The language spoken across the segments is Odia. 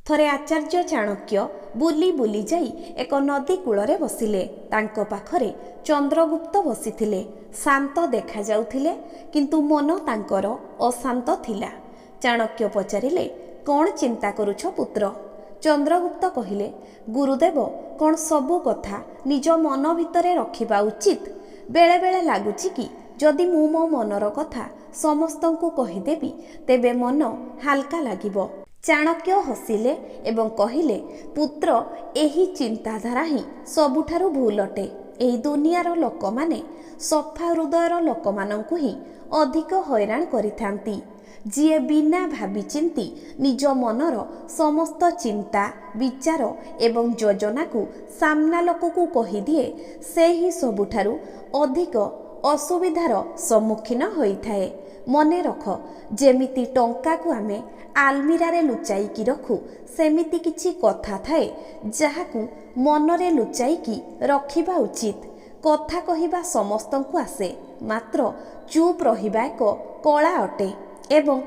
ଥରେ ଆଚାର୍ଯ୍ୟ ଚାଣକ୍ୟ ବୁଲି ବୁଲି ଯାଇ ଏକ ନଦୀ କୂଳରେ ବସିଲେ। ତାଙ୍କ ପାଖରେ ଚନ୍ଦ୍ରଗୁପ୍ତ ବସିଥିଲେ। ଶାନ୍ତ ଦେଖାଯାଉଥିଲେ, କିନ୍ତୁ ମନ ତାଙ୍କର ଅଶାନ୍ତ ଥିଲା। ଚାଣକ୍ୟ ପଚାରିଲେ, କ'ଣ ଚିନ୍ତା କରୁଛ ପୁତ୍ର? ଚନ୍ଦ୍ରଗୁପ୍ତ କହିଲେ, ଗୁରୁଦେବ, କ'ଣ ସବୁ କଥା ନିଜ ମନ ଭିତରେ ରଖିବା ଉଚିତ? ବେଳେବେଳେ ଲାଗୁଛି କି ଯଦି ମୁଁ ମୋ ମନର କଥା ସମସ୍ତଙ୍କୁ କହିଦେବି ତେବେ ମନ ହାଲକା ଲାଗିବ। ଚାଣକ୍ୟ ହସିଲେ ଏବଂ କହିଲେ, ପୁତ୍ର, ଏହି ଚିନ୍ତାଧାରା ହିଁ ସବୁଠାରୁ ଭୁଲ ଅଟେ। ଏହି ଦୁନିଆର ଲୋକମାନେ ସଫା ହୃଦୟର ଲୋକମାନଙ୍କୁ ହିଁ ଅଧିକ ହଇରାଣ କରିଥାନ୍ତି। ଯିଏ ବିନା ଭାବିଚିନ୍ତି ନିଜ ମନର ସମସ୍ତ ଚିନ୍ତା, ବିଚାର ଏବଂ ଯୋଜନାକୁ ସାମ୍ନା ଲୋକକୁ କହିଦିଏ, ସେ ହିଁ ସବୁଠାରୁ ଅଧିକ ଅସୁବିଧାର ସମ୍ମୁଖୀନ ହୋଇଥାଏ। ମନେ ରଖ, ଯେମିତି ଟଙ୍କାକୁ ଆମେ ଆଲମିରାରେ ଲୁଚାଇକି ରଖୁ, ସେମିତି କିଛି କଥା ଥାଏ ଯାହାକୁ ମନରେ ଲୁଚାଇକି ରଖିବା ଉଚିତ। କଥା କହିବା ସମସ୍ତଙ୍କୁ ଆସେ, ମାତ୍ର ଚୁପ୍ ରହିବା ଏକ କଳା ଅଟେ ଏବଂ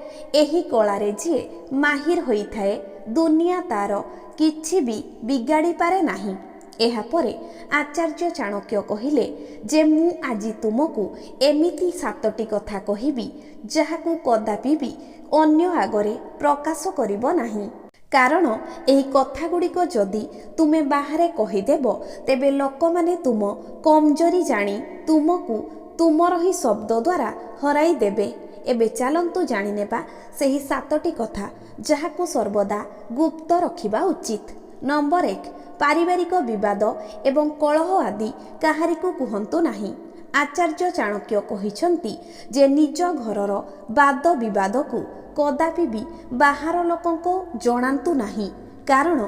ଏହି କଳାରେ ଯିଏ ମାହିର ହୋଇଥାଏ, ଦୁନିଆ ତାର କିଛି ବି ବିଗାଡ଼ି ପାରେ ନାହିଁ। ଏହାପରେ ଆଚାର୍ଯ୍ୟ ଚାଣକ୍ୟ କହିଲେ ଯେ ମୁଁ ଆଜି ତୁମକୁ ଏମିତି 7ଟି କଥା କହିବି ଯାହାକୁ କଦାପି ବି ଅନ୍ୟ ଆଗରେ ପ୍ରକାଶ କରିବ ନାହିଁ। କାରଣ ଏହି କଥା ଗୁଡ଼ିକ ଯଦି ତୁମେ ବାହାରେ କହିଦେବ, ତେବେ ଲୋକମାନେ ତୁମ କମଜୋରି ଜାଣି ତୁମକୁ ତୁମର ହିଁ ଶବ୍ଦ ଦ୍ୱାରା ହରାଇ ଦେବେ। ଏବେ ଚାଲନ୍ତୁ ଜାଣିନେବା ସେହି 7ଟି କଥା ଯାହାକୁ ସର୍ବଦା ଗୁପ୍ତ ରଖିବା ଉଚିତ। ନମ୍ବର 1, ପାରିବାରିକ ବିବାଦ ଏବଂ କଳହ ଆଦି କାହାରିକୁ କୁହନ୍ତୁ ନାହିଁ। ଆଚାର୍ଯ୍ୟ ଚାଣକ୍ୟ କହିଛନ୍ତି ଯେ ନିଜ ଘରର ବାଦ ବିବାଦକୁ କଦାପି ବି ବାହାର ଲୋକଙ୍କୁ ଜଣାନ୍ତୁ ନାହିଁ, କାରଣ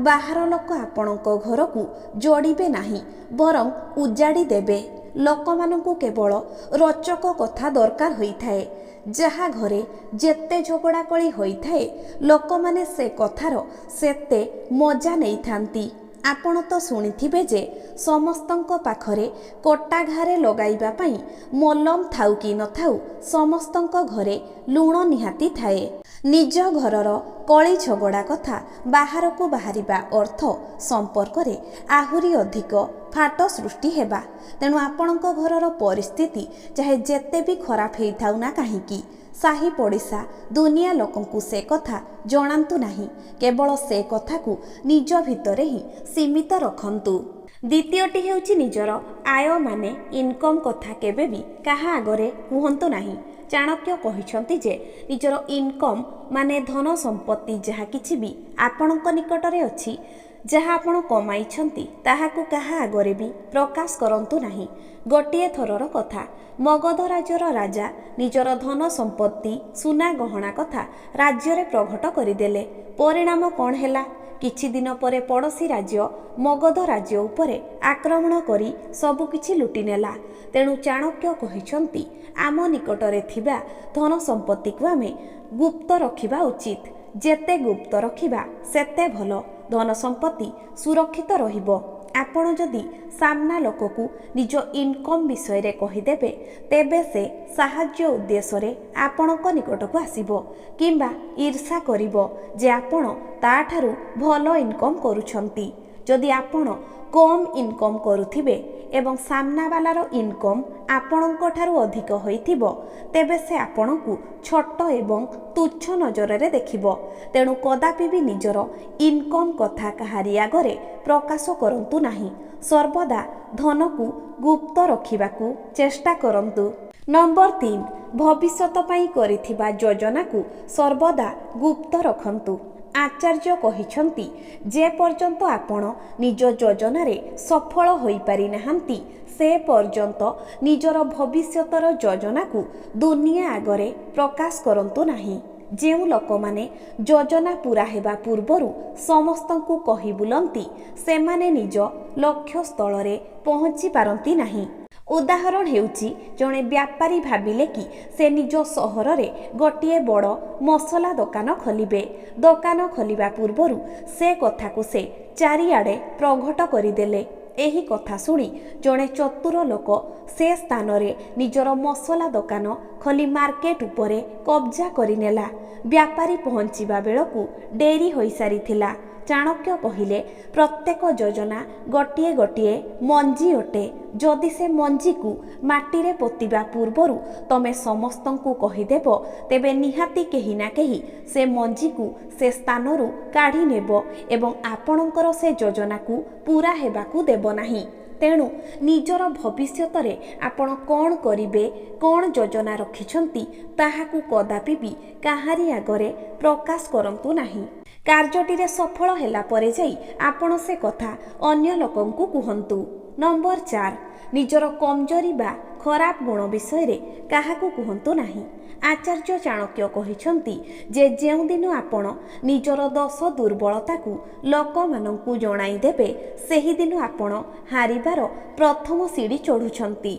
ବାହାର ଲୋକ ଆପଣଙ୍କ ଘରକୁ ଯୋଡ଼ିବେ ନାହିଁ, ବରଂ ଉଜାଡ଼ି ଦେବେ। ଲୋକମାନଙ୍କୁ କେବଳ ରୋଚକ କଥା ଦରକାର ହୋଇଥାଏ। ଯାହା ଘରେ ଯେତେ ଝଗଡ଼ା କଳି ହୋଇଥାଏ, ଲୋକମାନେ ସେ କଥାର ସେତେ ମଜା ନେଇଥାନ୍ତି। ଆପଣ ତ ଶୁଣିଥିବେ ଯେ ସମସ୍ତଙ୍କ ପାଖରେ କଟା ଘାରେ ଲଗାଇବା ପାଇଁ ମଲମ ଥାଉ କି ନଥାଉ, ସମସ୍ତଙ୍କ ଘରେ ଲୁଣ ନିହାତି ଥାଏ। ନିଜ ଘରର କଳି ଝଗଡ଼ା କଥା ବାହାରକୁ ବାହାରିବା ଅର୍ଥ ସମ୍ପର୍କରେ ଆହୁରି ଅଧିକ ଫାଟ ସୃଷ୍ଟି ହେବା। ତେଣୁ ଆପଣଙ୍କ ଘରର ପରିସ୍ଥିତି ଚାହେ ଯେତେ ବି ଖରାପ ହେଇଥାଉ ନା କାହିଁକି, ସାହି ପଡ଼ିଶା ଦୁନିଆ ଲୋକଙ୍କୁ ସେ କଥା ଜଣାନ୍ତୁ ନାହିଁ। କେବଳ ସେ କଥାକୁ ନିଜ ଭିତରେ ହିଁ ସୀମିତ ରଖନ୍ତୁ। ଦ୍ୱିତୀୟଟି ହେଉଛି ନିଜର ଆୟ ମାନେ ଇନକମ୍ କଥା କେବେ ବି କାହା ଆଗରେ କୁହନ୍ତୁ ନାହିଁ। ଚାଣକ୍ୟ କହିଛନ୍ତି ଯେ ନିଜର ଇନକମ୍ ମାନେ ଧନ ସମ୍ପତ୍ତି ଯାହା କିଛି ବି ଆପଣଙ୍କ ନିକଟରେ ଅଛି, ଯାହା ଆପଣ କମାଇଛନ୍ତି, ତାହାକୁ କାହା ଆଗରେ ବି ପ୍ରକାଶ କରନ୍ତୁ ନାହିଁ। ଗୋଟିଏ ଥରର କଥା, ମଗଧ ରାଜ୍ୟର ରାଜା ନିଜର ଧନ ସମ୍ପତ୍ତି ସୁନା ଗହଣା କଥା ରାଜ୍ୟରେ ପ୍ରଘଟ କରିଦେଲେ। ପରିଣାମ କ'ଣ ହେଲା? କିଛି ଦିନ ପରେ ପଡ଼ୋଶୀ ରାଜ୍ୟ ମଗଧ ରାଜ୍ୟ ଉପରେ ଆକ୍ରମଣ କରି ସବୁକିଛି ଲୁଟି ନେଲା। ତେଣୁ ଚାଣକ୍ୟ କହିଛନ୍ତି, ଆମ ନିକଟରେ ଥିବା ଧନ ସମ୍ପତ୍ତିକୁ ଆମେ ଗୁପ୍ତ ରଖିବା ଉଚିତ। ଯେତେ ଗୁପ୍ତ ରଖିବା ସେତେ ଭଲ, ଧନ ସମ୍ପତ୍ତି ସୁରକ୍ଷିତ ରହିବ। ଆପଣ ଯଦି ସାମ୍ନା ଲୋକକୁ ନିଜ ଇନକମ୍ ବିଷୟରେ କହିଦେବେ, ତେବେ ସେ ସାହାଯ୍ୟ ଉଦ୍ଦେଶ୍ୟରେ ଆପଣଙ୍କ ନିକଟକୁ ଆସିବ କିମ୍ବା ଈର୍ଷା କରିବ ଯେ ଆପଣ ତାଠାରୁ ଭଲ ଇନକମ୍ କରୁଛନ୍ତି। ଯଦି ଆପଣ କମ୍ ଇନକମ୍ କରୁଥିବେ ଏବଂ ସାମ୍ନାବାଲାର ଇନକମ୍ ଆପଣଙ୍କ ଠାରୁ ଅଧିକ ହୋଇଥିବ, ତେବେ ସେ ଆପଣଙ୍କୁ ଛୋଟ ଏବଂ ତୁଚ୍ଛ ନଜରରେ ଦେଖିବ। ତେଣୁ କଦାପି ବି ନିଜର ଇନକମ୍ କଥା କାହାରି ଆଗରେ ପ୍ରକାଶ କରନ୍ତୁ ନାହିଁ। ସର୍ବଦା ଧନକୁ ଗୁପ୍ତ ରଖିବାକୁ ଚେଷ୍ଟା କରନ୍ତୁ। ନମ୍ବର 3, ଭବିଷ୍ୟତ ପାଇଁ କରିଥିବା ଯୋଜନାକୁ ସର୍ବଦା ଗୁପ୍ତ ରଖନ୍ତୁ। ଆଚାର୍ଯ୍ୟ କହିଛନ୍ତି, ଯେ ପର୍ଯ୍ୟନ୍ତ ଆପଣ ନିଜ ଯୋଜନାରେ ସଫଳ ହୋଇପାରିନାହାନ୍ତି, ସେ ପର୍ଯ୍ୟନ୍ତ ନିଜର ଭବିଷ୍ୟତର ଯୋଜନାକୁ ଦୁନିଆ ଆଗରେ ପ୍ରକାଶ କରନ୍ତୁ ନାହିଁ। ଯେଉଁ ଲୋକମାନେ ଯୋଜନା ପୂରା ହେବା ପୂର୍ବରୁ ସମସ୍ତଙ୍କୁ କହି ବୁଲନ୍ତି, ସେମାନେ ନିଜ ଲକ୍ଷ୍ୟସ୍ଥଳରେ ପହଞ୍ଚି ପାରନ୍ତି ନାହିଁ। ଉଦାହରଣ ହେଉଛି, ଜଣେ ବ୍ୟାପାରୀ ଭାବିଲେ କି ସେ ନିଜ ସହରରେ ଗୋଟିଏ ବଡ଼ ମସଲା ଦୋକାନ ଖୋଲିବେ। ଦୋକାନ ଖୋଲିବା ପୂର୍ବରୁ ସେ କଥାକୁ ସେ ଚାରିଆଡ଼େ ପ୍ରଘଟ କରିଦେଲେ। ଏହି କଥା ଶୁଣି ଜଣେ ଚତୁର ଲୋକ ସେ ସ୍ଥାନରେ ନିଜର ମସଲା ଦୋକାନ ଖୋଲି ମାର୍କେଟ ଉପରେ କବ୍ଜା କରିନେଲା। ବ୍ୟାପାରୀ ପହଞ୍ଚିବା ବେଳକୁ ଡେରି ହୋଇସାରିଥିଲା। ଚାଣକ୍ୟ କହିଲେ, ପ୍ରତ୍ୟେକ ଯୋଜନା ଗୋଟିଏ ଗୋଟିଏ ମଞ୍ଜି ଅଟେ। ଯଦି ସେ ମଞ୍ଜିକୁ ମାଟିରେ ପୋତିବା ପୂର୍ବରୁ ତମେ ସମସ୍ତଙ୍କୁ କହିଦେବ, ତେବେ ନିହାତି କେହି ନା କେହି ସେ ମଞ୍ଜିକୁ ସେ ସ୍ଥାନରୁ କାଢ଼ି ନେବ ଏବଂ ଆପଣଙ୍କର ସେ ଯୋଜନାକୁ ପୂରା ହେବାକୁ ଦେବ ନାହିଁ। ତେଣୁ ନିଜର ଭବିଷ୍ୟତରେ ଆପଣ କ'ଣ କରିବେ, କ'ଣ ଯୋଜନା ରଖିଛନ୍ତି, ତାହାକୁ କଦାପି ବି କାହାରି ଆଗରେ ପ୍ରକାଶ କରନ୍ତୁ ନାହିଁ। କାର୍ଯ୍ୟଟିରେ ସଫଳ ହେଲା ପରେ ଯାଇ ଆପଣ ସେ କଥା ଅନ୍ୟ ଲୋକଙ୍କୁ କୁହନ୍ତୁ। ନମ୍ବର 4, ନିଜର କମଜୋରି ବା ଖରାପ ଗୁଣ ବିଷୟରେ କାହାକୁ କୁହନ୍ତୁ ନାହିଁ। ଆଚାର୍ଯ୍ୟ ଚାଣକ୍ୟ କହିଛନ୍ତି ଯେ ଯେଉଁଦିନ ଆପଣ ନିଜର ଦୋଷ ଦୁର୍ବଳତାକୁ ଲୋକମାନଙ୍କୁ ଜଣାଇଦେବେ, ସେହିଦିନ ଆପଣ ହାରିବାର ପ୍ରଥମ ସିଡ଼ି ଚଢ଼ୁଛନ୍ତି।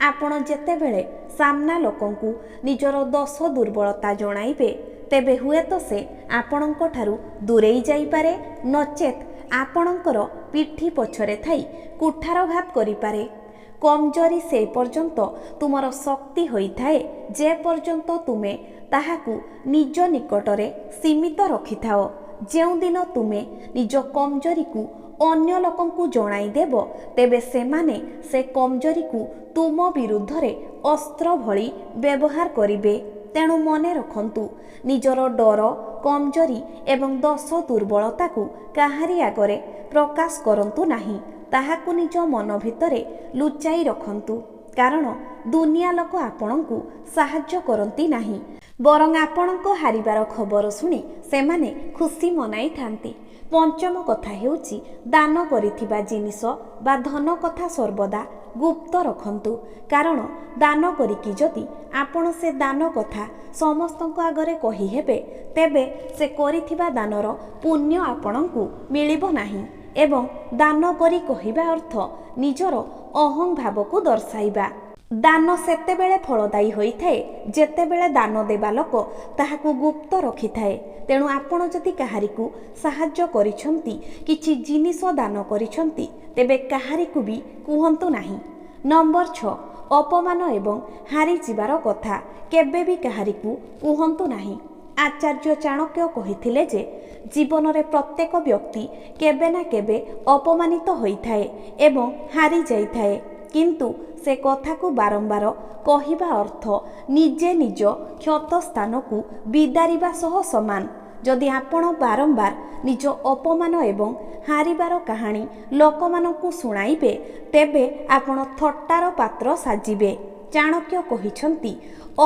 ଆପଣ ଯେତେବେଳେ ସାମ୍ନା ଲୋକଙ୍କୁ ନିଜର ଦୋଷ ଦୁର୍ବଳତା ଜଣାଇବେ, ତେବେ ହୁଏତ ସେ ଆପଣଙ୍କଠାରୁ ଦୂରେଇ ଯାଇପାରେ, ନଚେତ୍ ଆପଣଙ୍କର ପିଠି ପଛରେ ଥାଇ କୁଠାରଘାତ କରିପାରେ। କମଜୋରି ସେ ପର୍ଯ୍ୟନ୍ତ ତୁମର ଶକ୍ତି ହୋଇଥାଏ, ଯେ ପର୍ଯ୍ୟନ୍ତ ତୁମେ ତାହାକୁ ନିଜ ନିକଟରେ ସୀମିତ ରଖିଥାଅ। ଯେଉଁଦିନ ତୁମେ ନିଜ କମଜୋରିକୁ ଅନ୍ୟ ଲୋକଙ୍କୁ ଜଣାଇଦେବ, ତେବେ ସେମାନେ ସେ କମଜୋରିକୁ ତୁମ ବିରୁଦ୍ଧରେ ଅସ୍ତ୍ର ଭଳି ବ୍ୟବହାର କରିବେ। ତେଣୁ ମନେ ରଖନ୍ତୁ, ନିଜର ଡର, କମଜୋରି ଏବଂ ଦୋଷ ଦୁର୍ବଳତାକୁ କାହାରି ଆଗରେ ପ୍ରକାଶ କରନ୍ତୁ ନାହିଁ। ତାହାକୁ ନିଜ ମନ ଭିତରେ ଲୁଚାଇ ରଖନ୍ତୁ, କାରଣ ଦୁନିଆ ଲୋକ ଆପଣଙ୍କୁ ସାହାଯ୍ୟ କରନ୍ତି ନାହିଁ, ବରଂ ଆପଣଙ୍କ ହାରିବାର ଖବର ଶୁଣି ସେମାନେ ଖୁସି ମନାଇଥାନ୍ତି। ପଞ୍ଚମ କଥା ହେଉଛି, ଦାନ କରିଥିବା ଜିନିଷ ବା ଧନ କଥା ସର୍ବଦା ଗୁପ୍ତ ରଖନ୍ତୁ। କାରଣ ଦାନ କରିକି ଯଦି ଆପଣ ସେ ଦାନ କଥା ସମସ୍ତଙ୍କ ଆଗରେ କହିହେବେ, ତେବେ ସେ କରିଥିବା ଦାନର ପୁଣ୍ୟ ଆପଣଙ୍କୁ ମିଳିବ ନାହିଁ। ଏବଂ ଦାନ କରି କହିବା ଅର୍ଥ ନିଜର ଅହଂ ଭାବକୁ ଦର୍ଶାଇବା। ଦାନ ସେତେବେଳେ ଫଳଦାୟୀ ହୋଇଥାଏ, ଯେତେବେଳେ ଦାନ ଦେବା ଲୋକ ତାହାକୁ ଗୁପ୍ତ ରଖିଥାଏ। ତେଣୁ ଆପଣ ଯଦି କାହାରିକୁ ସାହାଯ୍ୟ କରିଛନ୍ତି, କିଛି ଜିନିଷ ଦାନ କରିଛନ୍ତି, ତେବେ କାହାରିକୁ ବି କୁହନ୍ତୁ ନାହିଁ। ନମ୍ବର 6, ଅପମାନ ଏବଂ ହାରିଯିବାର କଥା କେବେ ବି କାହାରିକୁ କୁହନ୍ତୁ ନାହିଁ। ଆଚାର୍ଯ୍ୟ ଚାଣକ୍ୟ କହିଥିଲେ ଯେ ଜୀବନରେ ପ୍ରତ୍ୟେକ ବ୍ୟକ୍ତି କେବେ ନା କେବେ ଅପମାନିତ ହୋଇଥାଏ ଏବଂ ହାରି ଯାଇଥାଏ, କିନ୍ତୁ ସେ କଥାକୁ ବାରମ୍ବାର କହିବା ଅର୍ଥ ନିଜେ ନିଜ କ୍ଷତ ସ୍ଥାନକୁ ବିଦାରିବା ସହ ସମାନ। ଯଦି ଆପଣ ବାରମ୍ବାର ନିଜ ଅପମାନ ଏବଂ ହାରିବାର କାହାଣୀ ଲୋକମାନଙ୍କୁ ଶୁଣାଇବେ, ତେବେ ଆପଣ ଥଟ୍ଟାର ପାତ୍ର ସାଜିବେ। ଚାଣକ୍ୟ କହିଛନ୍ତି,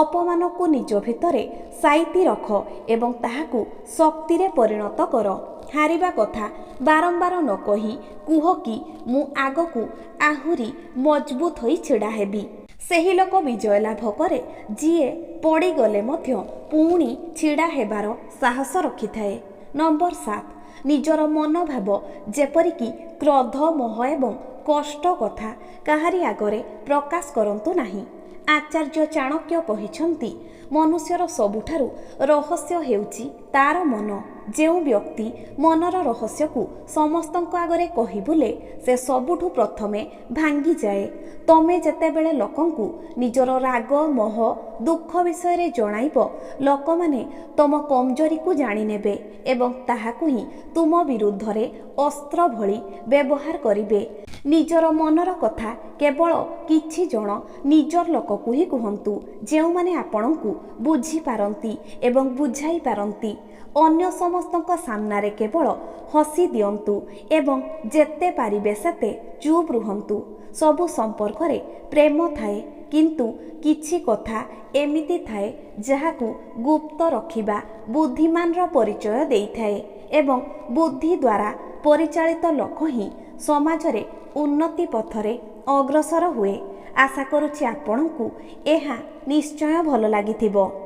ଅପମାନକୁ ନିଜ ଭିତରେ ସାଇତି ରଖ ଏବଂ ତାହାକୁ ଶକ୍ତିରେ ପରିଣତ କର। ହାରିବା କଥା ବାରମ୍ବାର ନ କହି କୁହ କି ମୁଁ ଆଗକୁ ଆହୁରି ମଜବୁତ ହୋଇ ଛିଡ଼ା ହେବି। ସେହି ଲୋକ ବିଜୟ ଲାଭ କରେ, ଯିଏ ପଡ଼ିଗଲେ ମଧ୍ୟ ପୁଣି ଛିଡ଼ା ହେବାର ସାହସ ରଖିଥାଏ। ନମ୍ବର 7, ନିଜର ମନୋଭାବ ଯେପରିକି କ୍ରୋଧ, ମୋହ ଏବଂ କଷ୍ଟ କଥା କାହାରି ଆଗରେ ପ୍ରକାଶ କରନ୍ତୁ ନାହିଁ। ଆଚାର୍ଯ୍ୟ ଚାଣକ୍ୟ କହିଛନ୍ତି, ମନୁଷ୍ୟର ସବୁଠାରୁ ରହସ୍ୟ ହେଉଛି ତାର ମନ। ଯେଉଁ ବ୍ୟକ୍ତି ମନର ରହସ୍ୟକୁ ସମସ୍ତଙ୍କ ଆଗରେ କହି ବୁଲେ, ସେ ସବୁଠୁ ପ୍ରଥମେ ଭାଙ୍ଗିଯାଏ। ତମେ ଯେତେବେଳେ ଲୋକଙ୍କୁ ନିଜର ରାଗ, ମୋହ, ଦୁଃଖ ବିଷୟରେ ଜଣାଇବ, ଲୋକମାନେ ତମ କମଜୋରିକୁ ଜାଣିନେବେ ଏବଂ ତାହାକୁ ହିଁ ତୁମ ବିରୁଦ୍ଧରେ ଅସ୍ତ୍ର ଭଳି ବ୍ୟବହାର କରିବେ। ନିଜର ମନର କଥା କେବଳ କିଛି ଜଣ ନିଜର ଲୋକକୁ ହିଁ କୁହନ୍ତୁ, ଯେଉଁମାନେ ଆପଣଙ୍କୁ ବୁଝିପାରନ୍ତି ଏବଂ ବୁଝାଇ ପାରନ୍ତି। ଅନ୍ୟ ସମସ୍ତଙ୍କ ସାମ୍ନାରେ କେବଳ ହସି ଦିଅନ୍ତୁ ଏବଂ ଯେତେ ପାରିବେ ସେତେ ଚୁପ୍ ରୁହନ୍ତୁ। ସବୁ ସମ୍ପର୍କରେ ପ୍ରେମ ଥାଏ, କିନ୍ତୁ କିଛି କଥା ଏମିତି ଥାଏ ଯାହାକୁ ଗୁପ୍ତ ରଖିବା ବୁଦ୍ଧିମାନର ପରିଚୟ ଦେଇଥାଏ, ଏବଂ ବୁଦ୍ଧି ଦ୍ୱାରା ପରିଚାଳିତ ଲୋକ ହିଁ ସମାଜରେ ଉନ୍ନତି ପଥରେ ଅଗ୍ରସର ହୁଏ। ଆଶା କରୁଛି ଆପଣଙ୍କୁ ଏହା ନିଶ୍ଚୟ ଭଲ ଲାଗିଥିବ।